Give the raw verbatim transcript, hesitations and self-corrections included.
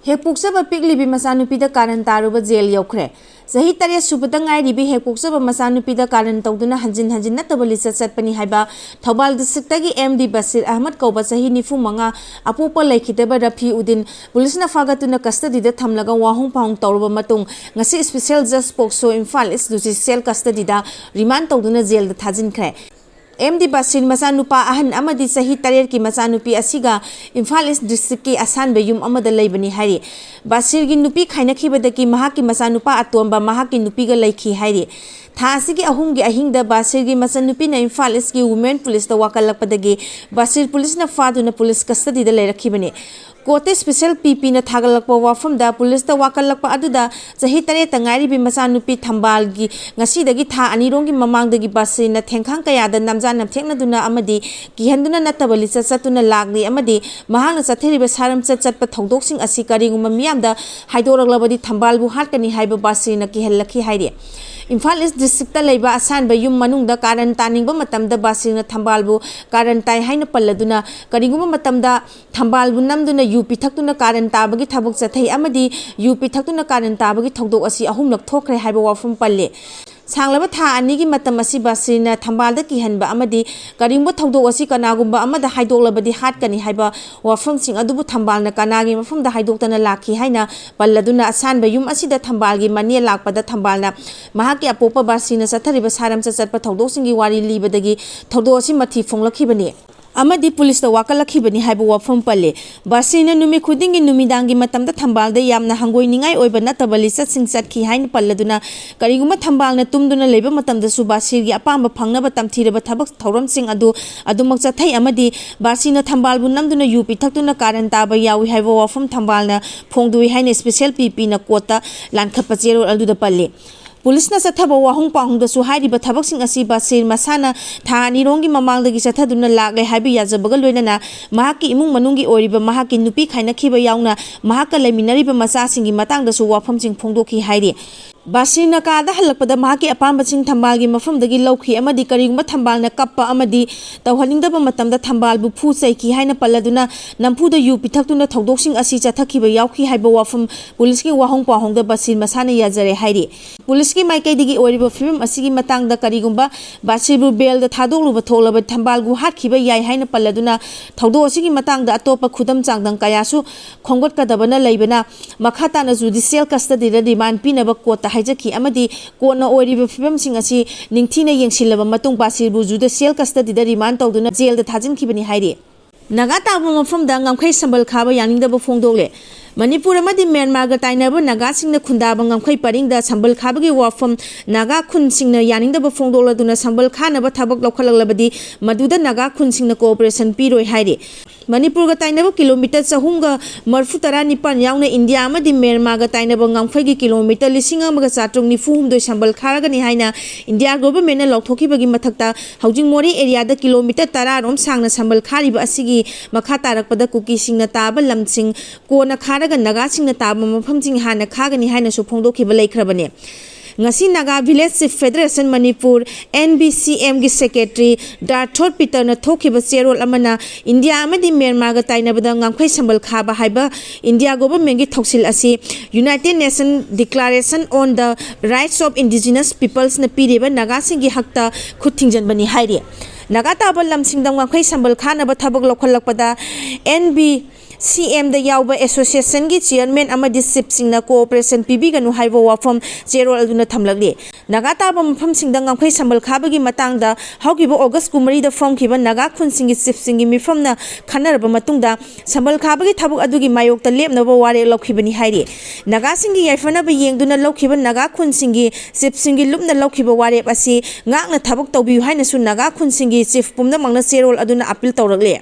ꯍꯦꯛ ꯄꯣꯛꯆꯕ ꯄꯤꯛꯂꯤꯕꯤ ꯃꯆꯥꯅꯨꯄꯤꯗ ꯀꯥꯔꯟ ꯇꯥꯔꯨꯕ ꯖꯦꯜ ꯌꯧꯈ꯭ꯔꯦ꯫ ꯆꯍꯤ ꯇꯔꯦꯠ ꯁꯨꯕꯗ ꯉꯥꯏꯔꯤꯕꯤ ꯍꯦꯛ ꯄꯣꯛꯆꯕ ꯃꯆꯥꯅꯨꯄꯤꯗ ꯀꯥꯔꯟ ꯇꯧꯗꯨꯅ ꯍꯟꯖꯤꯟ ꯍꯟꯖꯤꯟ ꯅꯠꯇꯕ ꯂꯤꯆꯠ ꯆꯠꯄꯅꯤ ꯍꯥꯏꯕ ꯊꯧꯕꯥꯜ ꯗꯤꯁꯇ꯭ꯔꯤꯛꯇꯒꯤ ꯑꯦꯝ ꯗꯤ ꯕꯁꯤꯔ ꯑꯍꯃꯗ ꯀꯧꯕ ꯆꯍꯤ ꯅꯤꯐꯨ ꯃꯉꯥ ꯑꯄꯣꯛꯄ ꯂꯩꯈꯤꯗꯕ ꯔꯐꯤ ꯎꯗꯤꯟ ꯄꯨꯂꯤꯁꯅ ꯐꯥꯒꯠꯇꯨꯅ ꯀꯁꯇꯗꯤꯗ ꯊꯝꯂꯒ ꯋꯥꯍꯣꯡ ꯄꯥꯎꯍꯣꯡ ꯇꯧꯔꯕ ꯃꯇꯨꯡ ꯉꯁꯤ ꯁ꯭ꯄꯦꯁꯦꯜ ꯖꯁ ꯄꯣꯛꯁꯣ ꯏꯝꯐꯥꯜ ꯏꯁ ꯖꯨꯗꯤꯁꯤꯌꯦꯜ ꯀꯁꯇꯗꯤꯗ ꯔꯤꯃꯥꯟ ꯇꯧꯗꯨꯅ ꯖꯦꯜꯗ ꯊꯥꯖꯤꯟꯈ꯭ꯔꯦ꯫ ꯑꯦꯝ ꯗꯤ ꯕꯥꯁꯤꯔ ꯃꯆꯥꯅꯨꯄꯥ ꯑꯍꯟ ꯑꯃꯗꯤ ꯆꯍꯤ ꯇꯔꯦꯠꯀꯤ ꯃꯆꯥꯅꯨꯄꯤ ꯑꯁꯤꯒ ꯏꯝꯐꯥꯜ ꯏꯁ ꯗꯤꯁꯇ꯭ꯔꯤꯛꯀꯤ ꯑꯁꯥꯟꯕ ꯌꯨꯝ ꯑꯃꯗ ꯂꯩꯕꯅꯤ ꯍꯥꯏꯔꯤ꯫ ꯕꯥꯁꯤꯔꯒꯤ ꯅꯨꯄꯤ ꯈꯥꯏꯅꯈꯤꯕꯗꯒꯤ ꯃꯍꯥꯛꯀꯤ ꯃꯆꯥꯅꯨꯄꯥ ꯑꯇꯣꯝꯕ ꯃꯍꯥꯛꯀꯤ ꯅꯨꯄꯤꯒ ꯂꯩꯈꯤ ꯍꯥꯏꯔꯤ꯫ ꯊꯥ ꯑꯁꯤꯒꯤ ꯑꯍꯨꯝꯒꯤ ꯑꯍꯤꯡꯗ ꯕꯥꯁꯤꯔꯒꯤ ꯃꯆꯟꯅꯨꯄꯤꯅ ꯏꯝꯐꯥꯜ ꯏꯁꯀꯤ ꯋꯨꯃꯦꯟ ꯄꯨꯂꯤꯁꯇ ꯋꯥꯀꯠꯂꯛꯄꯗꯒꯤ ꯕꯥꯁꯤꯔ ꯄꯨꯂꯤꯁꯅ ꯐꯥꯗꯨꯅ ꯄꯨꯂꯤꯁ ꯀꯁꯇꯗꯤꯗ ꯂꯩꯔꯛꯈꯤꯕꯅꯤ꯫ ꯀꯣꯔꯠꯇ ꯁ꯭ꯄꯦꯁꯦꯜ ꯄꯤ ꯄꯤꯅ ꯊꯥꯒꯠꯂꯛꯄ ꯋꯥꯐꯝꯗ ꯄꯨꯂꯤꯁꯇ ꯋꯥꯀꯠꯂꯛꯄ ꯑꯗꯨꯗ ꯆꯍꯤ ꯇꯔꯦꯠꯇ ꯉꯥꯏꯔꯤꯕꯤ ꯃꯆꯥꯅꯨꯄꯤ ꯊꯝꯕꯥꯜꯒꯤ ꯉꯁꯤꯗꯒꯤ ꯊꯥ ꯑꯅꯤꯔꯣꯝꯒꯤ ꯃꯃꯥꯡꯗꯒꯤ ꯕꯥꯁꯤꯔꯅ ꯊꯦꯡꯈꯥꯡ ꯀꯌꯥꯗ ꯅꯝꯖꯥ ꯅꯝꯊꯦꯛꯅꯗꯨꯅ ꯑꯃꯗꯤ ꯀꯤꯍꯟꯗꯨꯅ ꯅꯠꯇꯕ ꯂꯤꯆꯠ ꯆꯠꯇꯨꯅ ꯂꯥꯛꯂꯤ ꯑꯃꯗꯤ ꯃꯍꯥꯛꯅ ꯆꯠꯊꯔꯤꯕ ꯁꯥꯔꯝꯆꯠ ꯆꯠꯄ ꯊꯧꯗꯣꯛꯁꯤꯡ ꯑꯁꯤ ꯀꯔꯤꯒꯨꯝꯕ ꯃꯤꯌꯥꯝꯗ ꯍꯥꯏꯗꯣꯔꯛꯂꯕꯗꯤ ꯊꯝꯕꯥꯜꯕꯨ ꯍꯥꯠꯀꯅꯤ ꯍꯥꯏꯕ ꯕꯥꯁꯤꯔꯅ ꯀꯤꯍꯜꯂꯛꯈꯤ ꯍꯥꯏꯔꯤ꯫ ꯏꯝꯐꯥꯜ ꯏꯁ ꯗꯤꯁꯇ꯭ꯔꯤꯛꯇ ꯂꯩꯕ ꯑꯁꯥꯟꯕ ꯌꯨꯝ ꯃꯅꯨꯡꯗ ꯀꯥꯔꯟ ꯇꯥꯅꯤꯡꯕ ꯃꯇꯝꯗ ꯕꯥꯁꯤꯔꯅ ꯊꯝꯕꯥꯜꯕꯨ ꯀꯥꯔꯟ ꯇꯥꯏ ꯍꯥꯏꯅ ꯄꯜꯂꯗꯨꯅ ꯀꯔꯤꯒꯨꯝꯕ ꯃꯇꯝꯗ ꯊꯝꯕꯥꯜꯕꯨ ꯅꯝꯗꯨꯅ ꯌꯨ ꯄꯤꯊꯛꯇꯨꯅ ꯀꯥꯔꯟ ꯇꯥꯕꯒꯤ ꯊꯕꯛ ꯆꯠꯊꯩ ꯑꯃꯗꯤ ꯌꯨ ꯄꯤꯊꯛꯇꯨꯅ ꯀꯥꯔꯟ ꯇꯥꯕꯒꯤ ꯊꯧꯗꯣꯛ ꯑꯁꯤ ꯑꯍꯨꯝꯂꯛ ꯊꯣꯛꯈ꯭ꯔꯦ ꯍꯥꯏꯕ ꯋꯥꯐꯝ ꯄꯜꯂꯤ꯫ ꯁꯥꯡꯂꯕ ꯊꯥ ꯑꯅꯤꯒꯤ ꯃꯇꯝ ꯑꯁꯤ ꯕꯥꯁꯤꯔꯅ ꯊꯝꯕꯥꯜꯗ ꯀꯤꯍꯟꯕ ꯑꯃꯗꯤ ꯀꯔꯤꯒꯨꯝꯕ ꯊꯧꯗꯣꯛ ꯑꯁꯤ ꯀꯅꯥꯒꯨꯝꯕ ꯑꯃꯗ ꯍꯥꯏꯗꯣꯛꯂꯕꯗꯤ ꯍꯥꯠꯀꯅꯤ ꯍꯥꯏꯕ ꯋꯥꯐꯝꯁꯤꯡ ꯑꯗꯨꯕꯨ ꯊꯝꯕꯥꯜꯅ ꯀꯅꯥꯒꯤ ꯃꯐꯝꯗ ꯍꯥꯏꯗꯣꯛꯇꯅ ꯂꯥꯛꯈꯤ ꯍꯥꯏꯅ ꯄꯜꯂꯗꯨꯅ ꯑꯁꯥꯟꯕ ꯌꯨꯝ ꯑꯁꯤꯗ ꯊꯝꯕꯥꯜꯒꯤ ꯃꯅꯦ ꯂꯥꯛꯄꯗ ꯊꯝꯕꯥꯜꯅ ꯃꯍꯥꯛꯀꯤ ꯑꯄꯣꯛꯄ ꯕꯥꯁꯤꯔꯅ ꯆꯠꯊꯔꯤꯕ ꯁꯥꯔꯝꯆꯠ ꯆꯠꯄ ꯊꯧꯗꯣꯛꯁꯤꯡꯒꯤ ꯋꯥꯔꯤ ꯂꯤꯕꯗꯒꯤ ꯊꯧꯗꯣꯛ ꯑꯁꯤ ꯃꯊꯤ ꯐꯣꯡꯂꯛꯈꯤꯕꯅꯤ꯫ ꯑꯃꯗꯤ ꯄꯨꯂꯤꯁꯇ ꯋꯥꯀꯠꯂꯛꯈꯤꯕꯅꯤ ꯍꯥꯏꯕ ꯋꯥꯐꯝ ꯄꯜꯂꯤ꯫ ꯕꯥꯁꯤꯔꯅ ꯅꯨꯃꯤꯠ ꯈꯨꯗꯤꯡꯒꯤ ꯅꯨꯃꯤꯗꯥꯡꯒꯤ ꯃꯇꯝꯗ ꯊꯝꯕꯥꯜꯗ ꯌꯥꯝꯅ ꯍꯪꯒꯣꯏꯅꯤꯡꯉꯥꯏ ꯑꯣꯏꯕ ꯅꯠꯇꯕ ꯂꯤꯆꯠꯁꯤꯡ ꯆꯠꯈꯤ ꯍꯥꯏꯅ ꯄꯜꯂꯗꯨꯅ ꯀꯔꯤꯒꯨꯝꯕ ꯊꯝꯕꯥꯜꯅ ꯇꯨꯝꯗꯨꯅ ꯂꯩꯕ ꯃꯇꯝꯗꯁꯨ ꯕꯥꯁꯤꯔꯒꯤ ꯑꯄꯥꯝꯕ ꯐꯪꯅꯕ ꯇꯝꯊꯤꯔꯕ ꯊꯕꯛ ꯊꯧꯔꯝꯁꯤꯡ ꯑꯗꯨ ꯑꯗꯨꯃꯛ ꯆꯠꯊꯩ ꯑꯃꯗꯤ ꯕꯥꯁꯤꯔꯅ ꯊꯝꯕꯥꯜꯕꯨ ꯅꯝꯗꯨꯅ ꯌꯨ ꯄꯤꯊꯛꯇꯨꯅ ꯀꯥꯔꯟ ꯇꯥꯕ ꯌꯥꯎꯏ ꯍꯥꯏꯕ ꯋꯥꯐꯝ ꯊꯝꯕꯥꯜꯅ ꯐꯣꯡꯗꯣꯛꯏ ꯍꯥꯏꯅ ꯁ꯭ꯄꯦꯁꯦꯜ ꯄꯤ ꯄꯤꯅ ꯀꯣꯔꯠꯇ ꯂꯥꯟꯈꯠꯄ ꯆꯦꯔꯣꯜ ꯑꯗꯨꯗ ꯄꯜꯂꯤ꯫ ꯄꯨꯂꯤꯁꯅ ꯆꯠꯊꯕ ꯋꯥꯍꯣꯡ ꯄꯥꯎꯍꯣꯡꯗꯁꯨ ꯍꯥꯏꯔꯤꯕ ꯊꯕꯛꯁꯤꯡ ꯑꯁꯤ ꯕꯥꯁꯤꯔ ꯃꯁꯥꯅ ꯊꯥ ꯑꯅꯤꯔꯣꯝꯒꯤ ꯃꯃꯥꯡꯗꯒꯤ ꯆꯠꯊꯗꯨꯅ ꯂꯥꯛꯂꯦ ꯍꯥꯏꯕ ꯌꯥꯖꯕꯒ ꯂꯣꯏꯅꯅ ꯃꯍꯥꯛꯀꯤ ꯏꯃꯨꯡ ꯃꯅꯨꯡꯒꯤ ꯑꯣꯏꯔꯤꯕ ꯃꯍꯥꯛꯀꯤ ꯅꯨꯄꯤ ꯈꯥꯏꯅꯈꯤꯕ ꯌꯥꯎꯅ ꯃꯍꯥꯛꯀ ꯂꯩꯃꯤꯟꯅꯔꯤꯕ ꯃꯆꯥꯁꯤꯡꯒꯤ ꯃꯇꯥꯡꯗꯁꯨ ꯋꯥꯐꯝꯁꯤꯡ ꯐꯣꯡꯗꯣꯛꯈꯤ ꯍꯥꯏꯔꯤ꯫ ꯕꯥꯁꯤꯔꯅ ꯀꯥꯗ ꯍꯜꯂꯛꯄꯗ ꯃꯍꯥꯛꯀꯤ ꯑꯄꯥꯝꯕꯁꯤꯡ ꯊꯝꯕꯥꯜꯒꯤ ꯃꯐꯝꯗꯒꯤ ꯂꯧꯈꯤ ꯑꯃꯗꯤ ꯀꯔꯤꯒꯨꯝꯕ ꯊꯝꯕꯥꯜꯅ ꯀꯞꯄ ꯑꯃꯗꯤ ꯇꯧꯍꯟꯅꯤꯡꯗꯕ ꯃꯇꯝꯗ ꯊꯝꯕꯥꯜꯕꯨ ꯐꯨ ꯆꯩꯈꯤ ꯍꯥꯏꯅ ꯄꯜꯂꯗꯨꯅ ꯅꯝꯐꯨꯗ ꯌꯨ ꯄꯤꯊꯛꯇꯨꯅ ꯊꯧꯗꯣꯛꯁꯤꯡ ꯑꯁꯤ ꯆꯠꯊꯈꯤꯕ ꯌꯥꯎꯈꯤ ꯍꯥꯏꯕ ꯋꯥꯐꯝ ꯄꯨꯂꯤꯁꯀꯤ ꯋꯥꯍꯪ ꯄꯥꯎꯍꯪꯗ ꯕꯥꯁꯤꯔ ꯃꯁꯥꯅ ꯌꯥꯖꯔꯦ ꯍꯥꯏꯔꯤ꯫ ꯄꯨꯂꯤꯁꯀꯤ ꯃꯥꯏꯀꯩꯗꯒꯤ ꯑꯣꯏꯔꯤꯕ ꯐꯤꯕꯝ ꯑꯁꯤꯒꯤ ꯃꯇꯥꯡꯗ ꯀꯔꯤꯒꯨꯝꯕ ꯕꯥꯁꯤꯔꯕꯨ ꯕꯦꯜꯗ ꯊꯥꯗꯣꯛꯂꯨꯕ ꯊꯣꯛꯂꯕ ꯊꯝꯕꯥꯜꯕꯨ ꯍꯥꯠꯈꯤꯕ ꯌꯥꯏ ꯍꯥꯏꯅ ꯄꯜꯂꯗꯨꯅ ꯊꯧꯗꯣꯛ ꯑꯁꯤꯒꯤ ꯃꯇꯥꯡꯗ ꯑꯇꯣꯞꯄ ꯈꯨꯗꯝ ꯆꯥꯡꯗꯝ ꯀꯌꯥꯁꯨ ꯈꯣꯝꯒꯠꯀꯗꯕꯅ ꯂꯩꯕꯅ ꯃꯈꯥ ꯇꯥꯅ ꯖꯨꯗꯤꯁꯤꯌꯦꯜ ꯀꯁꯇꯗꯤꯗ ꯔꯤꯃꯥꯟ ꯄꯤꯅꯕ ꯀꯣꯔꯠꯇ ꯍꯥꯏꯖꯈꯤ ꯑꯃꯗꯤ ꯀꯣꯟꯅ ꯑꯣꯏꯔꯤꯕ ꯐꯤꯕꯝꯁꯤꯡ ꯑꯁꯤ ꯅꯤꯡꯊꯤꯅ ꯌꯦꯡꯁꯤꯜꯂꯕ ꯃꯇꯨꯡ ꯕꯥꯁꯤꯔꯕꯨ ꯖꯨꯗꯤꯁꯤꯌꯦꯜ ꯀꯁꯇꯗꯤꯗ ꯔꯤꯃꯥꯟ ꯇꯧꯗꯨꯅ ꯖꯦꯜꯗ ꯊꯥꯖꯤꯟꯈꯤꯕꯅꯤ ꯍꯥꯏꯔꯤ꯫ ꯅꯥꯒꯥ ꯇꯥꯕ ꯃꯐꯝꯗ ꯉꯝꯈꯩ ꯁꯝꯕꯜ ꯈꯥꯕ ꯌꯥꯅꯤꯡꯗꯕ ꯐꯣꯡꯗꯣꯛꯂꯦ꯫ ꯃꯅꯤꯄꯨꯔ ꯑꯃꯗꯤ ꯃ꯭ꯌꯥꯟꯃꯥꯔꯒ ꯇꯥꯏꯅꯕ ꯅꯥꯒꯥꯁꯤꯡꯅ ꯈꯨꯟꯗꯥꯕ ꯉꯝꯈꯩ ꯄꯔꯤꯡꯗ ꯁꯝꯕꯜ ꯈꯥꯕꯒꯤ ꯋꯥꯐꯝ ꯅꯥꯒꯥ ꯈꯨꯟꯁꯤꯡꯅ ꯌꯥꯅꯤꯡꯗꯕ ꯐꯣꯡꯗꯣꯛꯂꯗꯨꯅ ꯁꯝꯕꯜ ꯈꯥꯅꯕ ꯊꯕꯛ ꯂꯧꯈꯠꯂꯛꯂꯕꯗꯤ ꯃꯗꯨꯗ ꯅꯥꯒꯥ ꯈꯨꯟꯁꯤꯡꯅ ꯀꯣꯑꯣꯄꯔꯦꯁꯟ ꯄꯤꯔꯣꯏ ꯍꯥꯏꯔꯤ꯫ ꯃꯅꯤꯄꯨꯔꯒ ꯇꯥꯏꯅꯕ ꯀꯤꯂꯣꯃꯤꯇꯔ ꯆꯍꯨꯝꯒ ꯃꯔꯐꯨ ꯇꯔꯥ ꯅꯤꯄꯥꯟ ꯌꯥꯎꯅ ꯏꯟꯗꯤꯌꯥ ꯑꯃꯗꯤ ꯃ꯭ꯌꯥꯟꯃꯥꯔꯒ ꯇꯥꯏꯅꯕ ꯉꯝꯈꯩꯒꯤ ꯀꯤꯂꯣꯃꯤꯇꯔ ꯂꯤꯁꯤꯡ ꯑꯃꯒ ꯆꯥꯇ꯭ꯔꯨꯛ ꯅꯤꯐꯨ ꯍꯨꯝꯗꯣꯏ ꯁꯝꯕꯜ ꯈꯥꯔꯒꯅꯤ ꯍꯥꯏꯅ ꯏꯟꯗꯤꯌꯥ ꯒꯣꯚꯔꯟꯃꯦꯟꯠꯅ ꯂꯥꯎꯊꯣꯛꯈꯤꯕꯒꯤ ꯃꯊꯛꯇ ꯍꯧꯖꯤꯛ ꯃꯣꯔꯦ ꯑꯦꯔꯤꯌꯥꯗ ꯀꯤꯂꯣꯃꯤꯇꯔ ꯇꯔꯥ ꯔꯣꯝ ꯁꯥꯡꯅ ꯁꯝꯕꯜ ꯈꯥꯔꯤꯕ ꯑꯁꯤꯒꯤ ꯃꯈꯥ ꯇꯥꯔꯛꯄꯗ ꯀꯨꯀꯤꯁꯤꯡꯅ ꯇꯥꯕ ꯂꯝꯁꯤꯡ ꯀꯣꯟꯅ ꯈꯥꯔꯒ ꯅꯥꯒꯥꯁꯤꯡꯅ ꯇꯥꯕ ꯃꯐꯝꯁꯤꯡ ꯍꯥꯟꯅ ꯈꯥꯒꯅꯤ ꯍꯥꯏꯅꯁꯨ ꯐꯣꯡꯗꯣꯛꯈꯤꯕ ꯂꯩꯈ꯭ꯔꯕꯅꯤ꯫ ꯉꯁꯤ Naga village chief federation Manipur, N B C ꯑꯦꯝꯒꯤ ꯁꯦꯀ꯭ꯔꯦꯇꯔꯤ ꯗꯥꯔꯊꯣꯠ ꯄꯤꯇꯔꯅ ꯊꯣꯛꯈꯤꯕ ꯆꯦꯔꯣꯜ ꯑꯃꯅ ꯏꯟꯗꯤꯌꯥ ꯑꯃꯗꯤ ꯃ꯭ꯌꯥꯟꯃꯥꯔꯒ ꯇꯥꯏꯅꯕꯗ ꯉꯝꯈꯩ ꯁꯝꯕꯜ ꯈꯥꯕ ꯍꯥꯏꯕ ꯏꯟꯗꯤꯌꯥ ꯒꯣꯚꯔꯟꯃꯦꯟꯠꯀꯤ ꯊꯧꯁꯤꯜ ꯑꯁꯤ United Nation Declaration on the Rights of Indigenous Peoplesꯅ ꯄꯤꯔꯤꯕ ꯅꯥꯒꯥꯁꯤꯡꯒꯤ ꯍꯛꯇ ꯈꯨꯠ ꯊꯤꯡꯖꯤꯟꯕꯅꯤ ꯍꯥꯏꯔꯤ꯫ ꯅꯥꯒꯥ ꯇꯥꯕ ꯂꯝꯁꯤꯡꯗ ꯉꯝꯈꯩ ꯁꯝꯕꯜ ꯈꯥꯅꯕ ꯊꯕꯛ ꯂꯧꯈꯠꯂꯛꯄꯗ ꯑꯦꯟ ꯕꯤ ꯁꯤ ꯑꯦꯝꯗ ꯌꯥꯎꯕ ꯑꯦꯁꯣꯁꯤꯌꯦꯁꯟꯒꯤ ꯆꯤꯌꯔꯃꯦꯟ ꯑꯃꯗꯤ ꯆꯤꯐꯁꯤꯡꯅ ꯀꯣꯑꯣꯄꯔꯦꯁꯟ ꯄꯤꯕꯤꯒꯅꯨ ꯍꯥꯏꯕ ꯋꯥꯐꯝ ꯆꯦꯔꯣꯜ ꯑꯗꯨꯅ ꯊꯝꯂꯛꯂꯤ꯫ ꯅꯥꯒꯥ ꯇꯥꯕ ꯃꯐꯝꯁꯤꯡꯗ ꯉꯝꯈꯩ ꯁꯝꯕꯜ ꯈꯥꯕꯒꯤ ꯃꯇꯥꯡꯗ ꯍꯧꯈꯤꯕ ꯑꯣꯒꯁ ꯀꯨꯟꯃꯔꯤꯗ ꯐꯝꯈꯤꯕ ꯅꯥꯒꯥ ꯈꯨꯟꯁꯤꯡꯒꯤ ꯆꯤꯐꯁꯤꯡꯒꯤ ꯃꯤꯐꯝꯅ ꯈꯟꯅꯔꯕ ꯃꯇꯨꯡꯗ ꯁꯝꯕꯜ ꯈꯥꯕꯒꯤ ꯊꯕꯛ ꯑꯗꯨꯒꯤ ꯃꯥꯌꯣꯛꯇ ꯂꯦꯞꯅꯕ ꯋꯥꯔꯦꯞ ꯂꯧꯈꯤꯕꯅꯤ ꯍꯥꯏꯔꯤ꯫ ꯅꯥꯒꯥꯁꯤꯡꯒꯤ ꯌꯥꯏꯐꯅꯕ ꯌꯦꯡꯗꯨꯅ ꯂꯧꯈꯤꯕ ꯅꯥꯒꯥ ꯈꯨꯟꯁꯤꯡꯒꯤ ꯆꯤꯐꯁꯤꯡꯒꯤ ꯂꯨꯞꯅ ꯂꯧꯈꯤꯕ ꯋꯥꯔꯦꯞ ꯑꯁꯤ ꯉꯥꯛꯅ ꯊꯕꯛ ꯇꯧꯕꯤꯌꯨ ꯍꯥꯏꯅꯁꯨ ꯅꯥꯒꯥ ꯈꯨꯟꯁꯤꯡꯒꯤ ꯆꯤꯐ ꯄꯨꯝꯅꯃꯛꯅ ꯆꯦꯔꯣꯜ ꯑꯗꯨꯅ ꯑꯄꯤꯜ ꯇꯧꯔꯛꯂꯤ꯫